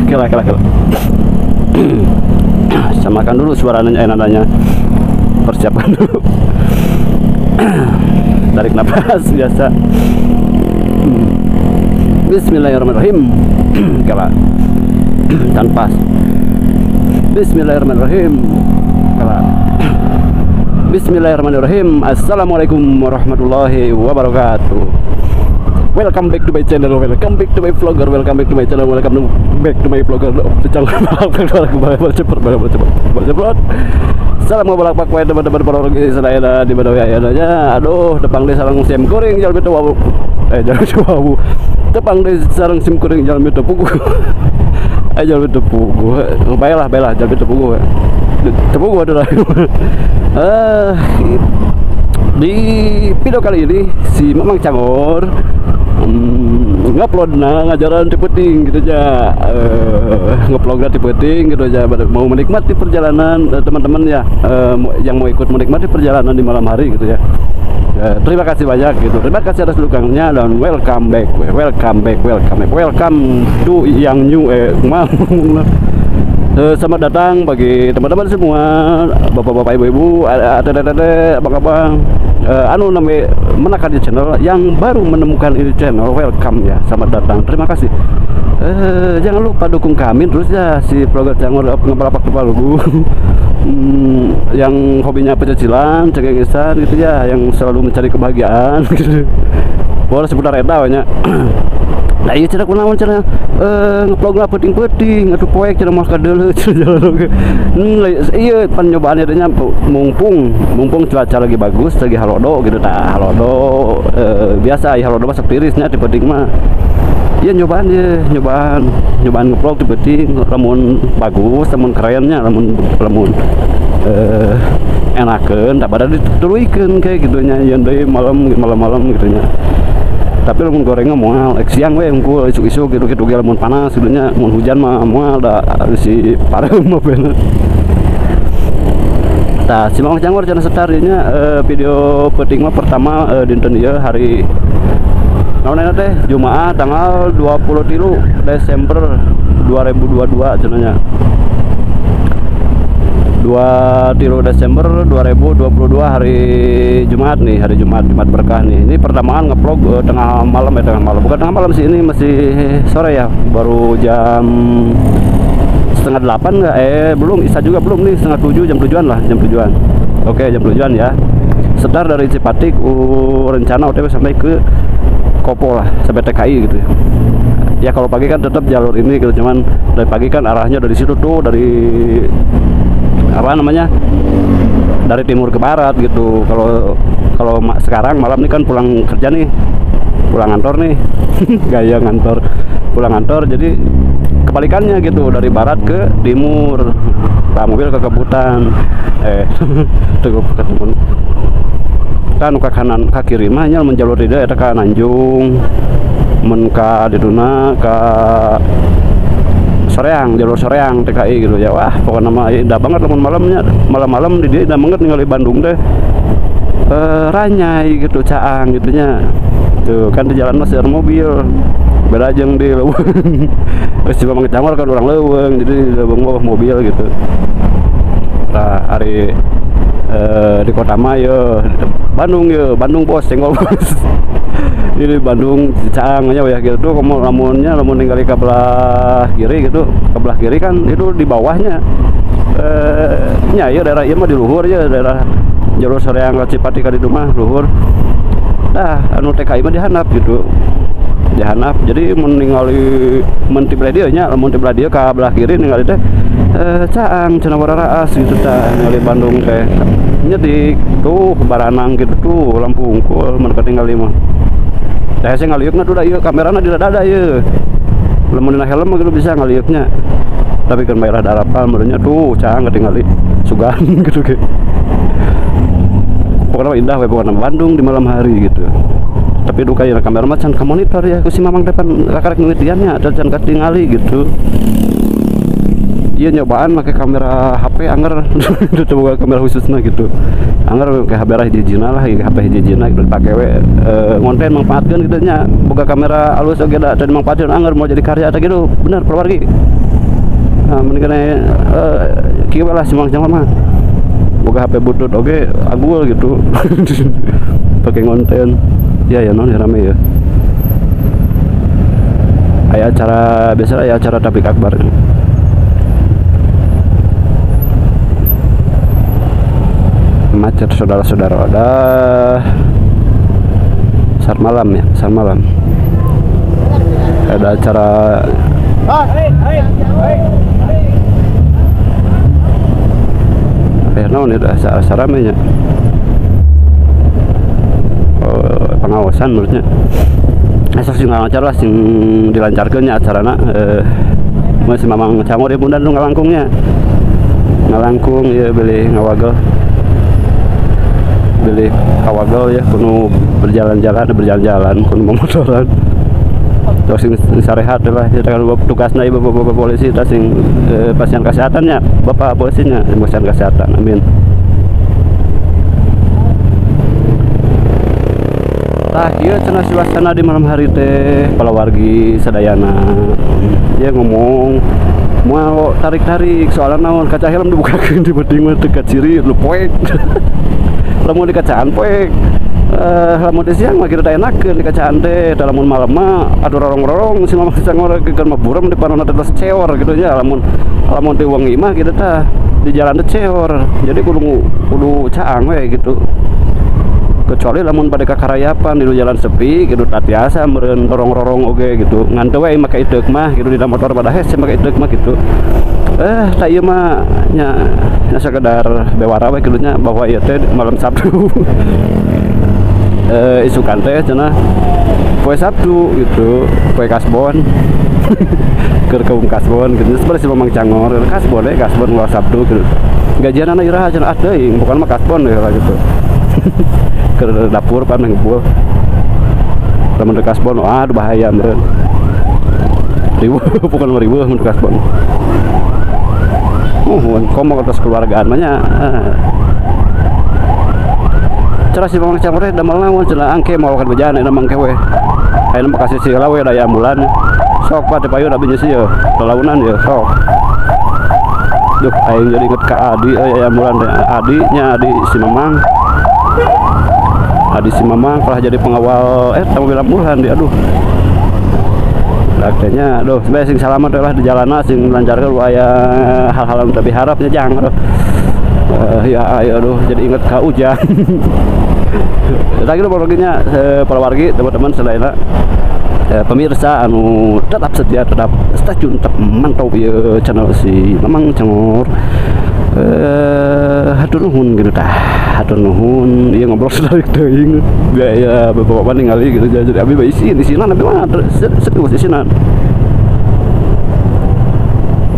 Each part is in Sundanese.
Kela kela kela. Samakan dulu suaranya, nadanya. Persiapkan dulu. Tarik nafas biasa. Bismillahirrahmanirrahim. Kela. Tanpa. Bismillahirrahmanirrahim. Kela. Bismillahirrahmanirrahim. Assalamualaikum warahmatullahi wabarakatuh. Welcome back to my channel, welcome back to my vlogger, welcome back to my channel, welcome back to my vlogger. Cepat. Salam ngobrol pak teman-teman para orang sadayana di mana wae ayana. Aduh, tepang deui sareng sim kuring jalmi teu wawu. Jalmi teu wawu. Tepang deui sareng sim kuring jalmi teu puguh. Jalmi teu puguh. Baelah, baelah jalmi teu puguh. Teu puguh atuh. Di video kali ini si Mamang Cangor ngupload nah ngajaran ti peuting gitu aja, ngupload ti peuting gitu aja, mau menikmati perjalanan teman-teman ya, yang mau ikut menikmati perjalanan di malam hari gitu ya. Terima kasih banyak gitu, terima kasih atas dukungannya dan welcome back, welcome back, welcome back, welcome to yang new. Selamat datang bagi teman-teman semua, bapak-bapak, ibu-ibu, adek-adek, abang-abang, anu namanya menekan di channel yang baru menemukan ini channel, welcome ya, selamat datang, terima kasih. Jangan lupa dukung kami terus ya, si vlogger Cangor ngepalapak kepalugu. Yang hobinya pecicilan, cengengesan gitu ya, yang selalu mencari kebahagiaan gitu. Boleh seputar eta banyak. Nah iya cenah kunaon cenah ngevlog lah peuting-peuting atuh poek cenah moal kadeuleu cenah jalan oge. Iya penyobaan eta nya mumpung cuaca lagi bagus, lagi halodo gitu tah, halodo biasa ya halodo mah sok tirisnya di peuting mah. Iya nyobaan ye, nyobaan ngevlog di peuting lamun bagus, lamun kerennya, lamun enakeun tah pada dituluikeun kayak gitu nya yeun deui malam-malam gitu nya. Tapi lamun gorengnya moal ek siang we unggul isuk-isuk gitu-gitu ge lamun panas gitu nya, mun hujan mah moal da si pareum mah bener. Tah si Mamang Cangor cenah setar ieu nya video peuting mah pertama dinten ieu hari naon eta teh Jumaah tanggal 23 Desember 2022 cenah nya. 23 Desember 2022 hari Jumat nih, hari Jumat, Jumat berkah nih. Ini pertamaan ngevlog tengah malam ya, tengah malam. Bukan tengah malam sih, ini masih sore ya. Baru jam 7:30 enggak? Belum, isa juga belum nih, 6:30, jam 7-an lah, jam 7-an. Oke, jam 7-an ya. Setar dari Cipatik rencana OTW sampai ke Kopo lah, sampai TKI gitu ya. Ya kalau pagi kan tetap jalur ini gitu, cuman dari pagi kan arahnya dari situ tuh, dari apa namanya, dari timur ke barat gitu. Kalau kalau sekarang malam nih kan pulang kerja nih, pulang kantor nih, gaya ngantor, pulang kantor, jadi kebalikannya gitu, dari barat ke timur. Nah, mobil ke kebutan, tuh ketemu kan ke kanan ke kiri mah nya menjalur tidak eta ka Nanjung, mun ka diduna ka Soreang, jalur Soreang TKI gitu ya. Wah, pokoknya mah indah banget lamun malamnya, malam-malam di dia indah banget ningali Bandung teh. Ranyai gitu, caang gitu nya. Tuh kan di jalan masih ada mobil. Beda jeung di leuweung. Geus si Mamang Cangor kan orang leuweung, jadi di leuweung mah mobil gitu. Nah, hari di kota mah ye Bandung ye, Bandung bos, senggol bos. Ini Bandung caang aja ya gitu. Kamu lamunnya lamun ningali ke belah kiri gitu, ke belah kiri kan itu di bawahnya nya ya daerah ieu mah di luhur ya, daerah jalur Soreang ka Cipati ka ditu mah luhur. Nah, anu TKI mah dihandap gitu. Dihandap. Jadi mun ningali mun ti belah dieu nya, lamun ti belah dieu ka belah kiri ningali teh caang cenah wararaas gitu tah ningali Bandung teh. Nya di tuh baranang gitu tuh lampu unggul mun katingali mah. Tah hese ngaliukna tuh da ieu kamerana di dada ieu. Lamun dina helm mah gitu bisa ngaliuknya. Tapi kan merah darapal merenya tuh caang ketingali sugan gitu ge. Pokoknya indah we pokoknya Bandung di malam hari gitu. Tapi duka ya kamera mah can ka monitor ya ku si Mamang depan kakarek mimitiannya can katingali gitu. Iya nyobaan pakai kamera HP anger itu boga kamera khususna gitu. Anger ke HP hiji-hijina lah, HP hiji-hijina gitu dipake we ngonten manfaatkeun gitu nya. Boga kamera alus oge da teu dimanfaatkeun anger mau jadi karya atau gitu. Bener keluargi. Nah, mending kieu lah si Mang Cangor mah. Boga HP butut oge agul gitu. Pakai ngonten. Ya ya naon rame ya. Aya acara biasa aya acara tablik akbar. Macet saudara-saudara, ada sar malam ya, sar malam. Ada acara naon itu acara ramenya. Oh, pengawasan menurutnya. Esok sing lancar lah sing dilancarkeun nya acarana masih Mamang Cangor ya bunda nu ngalangkungnya. Ngalangkung ya beli ngawagel. Beli kawagel ya kudu berjalan-jalan kudu memotoran terus sing sarehat lah kita kan tugasna ibu bapak polisi tas sing pasien kesehatannya bapak polisinya pasien kesehatan amin. Tah ieu cenah suasana di malam hari teh palawargi sadayana dia ngomong mau tarik-tarik soalnya naon kaca helm dibukakeun di penting mah teu kaciri lu poek. Lamun di kacaan poek lamun di siang mah kita enakeun di kacaan teh, lamun malam mah aduh rorong-rorong si Mamang Cangor keur mah buram di panonna teh ceor gitu nya. Lamun lamun teh wengi mah kitu tah di jalan teh ceor. Jadi kudu caang we gitu. Kecuali lamun pada kakarayapan di jalan sepi gitu tak biasa meureun rorong-rorong oge gitu. Ngan teu we make iteuk mah gitu di motor pada hese make iteuk mah gitu. Tak ieu mah nya sekedar bewara we kitu nya bahwa ieu teh malam Sabtu. Isukan teh cenah poe Sabtu gitu, poe kasbon. Keur kaum kasbon gitu. Sebenarnya si Mamang Cangor kasbon we kasbon malam Sabtu gitu. Gajianana iraha cenah ah teuing bukan mah kasbon we lah gitu. Keur dapur pan ngebul. Lamun teu kasbon aduh bahaya meureun. Riweuh bukan mah riweuh mun teu kasbon. Komo atas keluargaan mah nya. Cara si Mamang Cangor teh damel naon cenah angke moal kan bejaan eta mangke we. Ayeuna mah kasih heula we daya ambulan. Sok pak teh payun abi nyeusi ye, lalaunan ye sok. Duh aing jadi inget ka Adi euy aya ambulan teh. Adi nya Adi si Mamang. Adi si Mamang kalah jadi pengawal mobil ambulan di aduh. Akhirnya, aduh, sebenarnya sing salamat lah di jalanan, sing lancarkan aya hal-hal yang tapi harapnya jangan, aduh, ya, ayo, aduh, jadi inget ka Ujang. Lagi pokoknya para wargi, teman-teman selain pemirsa, anu tetap setia, tetap stay tune, tetap mantau ya channel si Mamang Cangor. Hatur nuhun gitu tah, hatur nuhun, iya ngobrol sedarik teuing, biaya bapak-bapak ningali gitu, jadi abi bae isin, isinan abi mah serius isinan,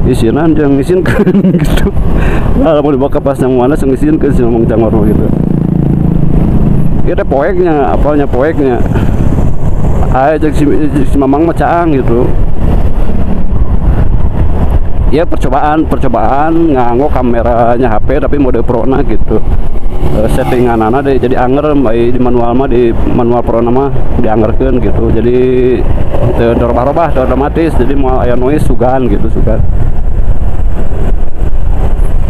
isinan jeung isinkeun gitu, nah lamun dibawa ke pas yang mana jeung isinkeun si Mamang Cangor gitu, ieu teh poeknya, apalnya poeknya, ayo jeung si Mamang mah caang gitu. Ya percobaan nganggo kameranya HP tapi mode pro na gitu. Settinganana deh jadi anger di manual mah di manual pro na mah diangerkeun gitu. Jadi teu robah-robah teu otomatis jadi moal aya noise sugan gitu sugan.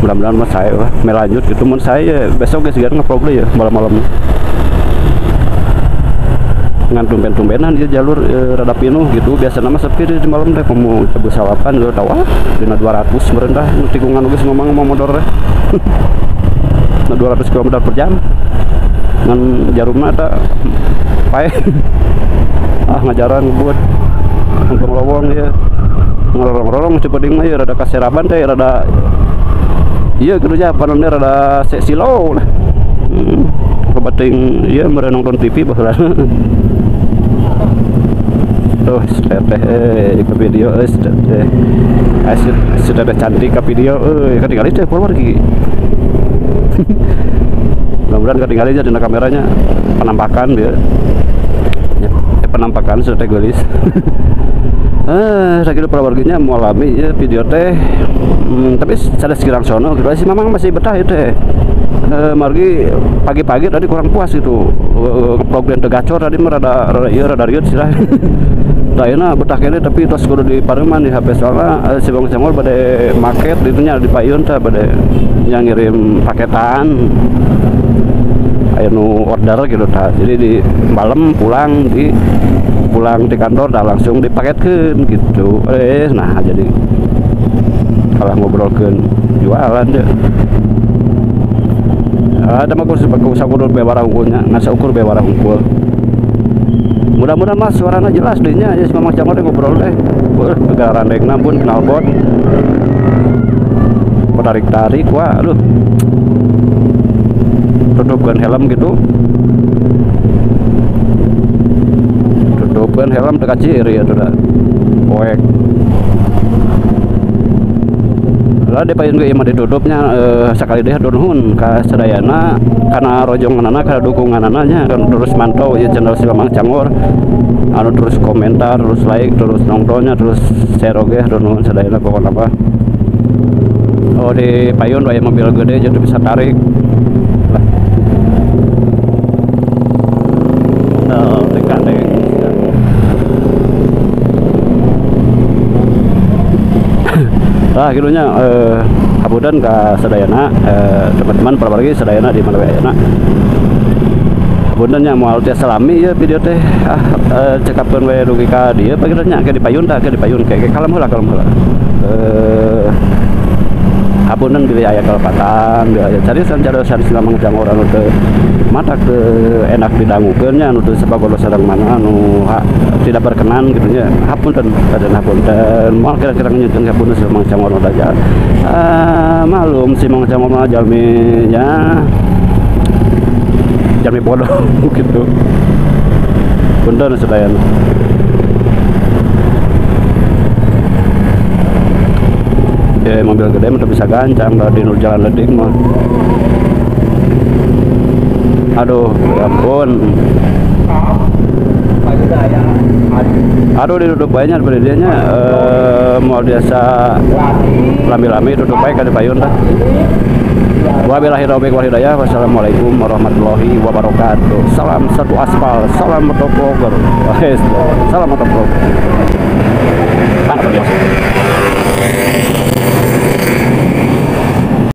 Mudah-mudahan mah saya lah melanjut gitu mun saya besok geus sigar ngevlog deui ya malam-malam. Ngan tumben-tumbenan dia jalur rada pinuh gitu biasa nama sepi di malam teh komo tebus salapan gitu tahu ah dina 200 meureun tah tikungan geus ngomong mau motor teh. Nah 200 km per jam ngan jarumna eta pae. Ah ngajaran ngebuat untung lowong ya ngerorong-rorong cepet mah ya rada kaseraban teh rada ieu kitu nya panonnya rada silau lah. Kebating ieu meureun nonton TV baheula. Tuh, teteh ke video teteh. Si teteh cantik ke video euy, ketinggalan teh keluar gigi. Mudah-mudahan ketinggalan aja dina kameranya penampakan dia. Ya, penampakan si teteh geulis. Sakitu parawarginya moal lami ya video teh. Tapi sanes kirang sono gitu sih mamang masih betah ieu teh. Margi pagi-pagi tadi kurang puas gitu. Program teu gacor tadi mah rada ieu rada rieut sih lah. Tah ayeuna betah keneh tapi tos kudu dipareuman di HP soalna si Bang Cangor bade market ditunya di payun teh bade nya ngirim paketan. Aya nu order gitu tah. Jadi di malam pulang di kantor dah langsung dipaketkeun gitu. Nah jadi kalah ngobrolkeun jualan deh. Ada mah kursi sakudur bewara unggulnya, ngan saukur bewara unggul. Mudah-mudahan mas suarana jelas deh nya, ya si Mamang Cangor ngobrol deh. Beuh, randengna pun knalpot. Tarik-tarik wah, aduh. Tutupkeun helm gitu. Tutupkeun helm teu kaciri atuh da. Poek. Lah di payun ge mah ditutupnya sakali deh nuhun ka sadayana kana rojonganana kana dukunganana nya kan terus mantau ieu channel si Mamang Cangor anu terus komentar, terus like, terus nontonnya, terus share oge nuhun sadayana pokona mah. Oh di payun aya mobil gede jadi bisa tarik. Lah. Oh, dikandeng. Nah, kitu nya hapunten ka sadayana teman-teman parawargi sadayana di mana wae ayana. Hapunten nya moal tiasa lami ieu video teh. Cekapkeun we dugi ka dieu pagiran nya ke di payun tah ke di payun ke kalem heula kalem heula. Hapunten bilih aya kalepatan, bilih aya cariosan-cariosan si Mamang Cangor anu teu matak teu enak didangukeun nya anu teu sabagodo sareng mana anu tidak berkenan gitu nya. Hapunten, kaden hapunten. Moal kira-kira nyunkeun hapunten si Mamang Cangor mah aja. Malum si Mamang Cangor mah jalmi nya jalmi bodoh gitu. Punten sadayana. Ya, mobil gede mah bisa gancang kalau di jalan leding mah. Aduh, ya ampun. Aduh, ditutup banyak nya mau biasa lami-lami tutup bae ka di payun tah. Wabillahi taufiq wal hidayah. Wassalamualaikum warahmatullahi wabarakatuh. Salam satu aspal, salam motovlogger. Salam motovlogger. Biasa.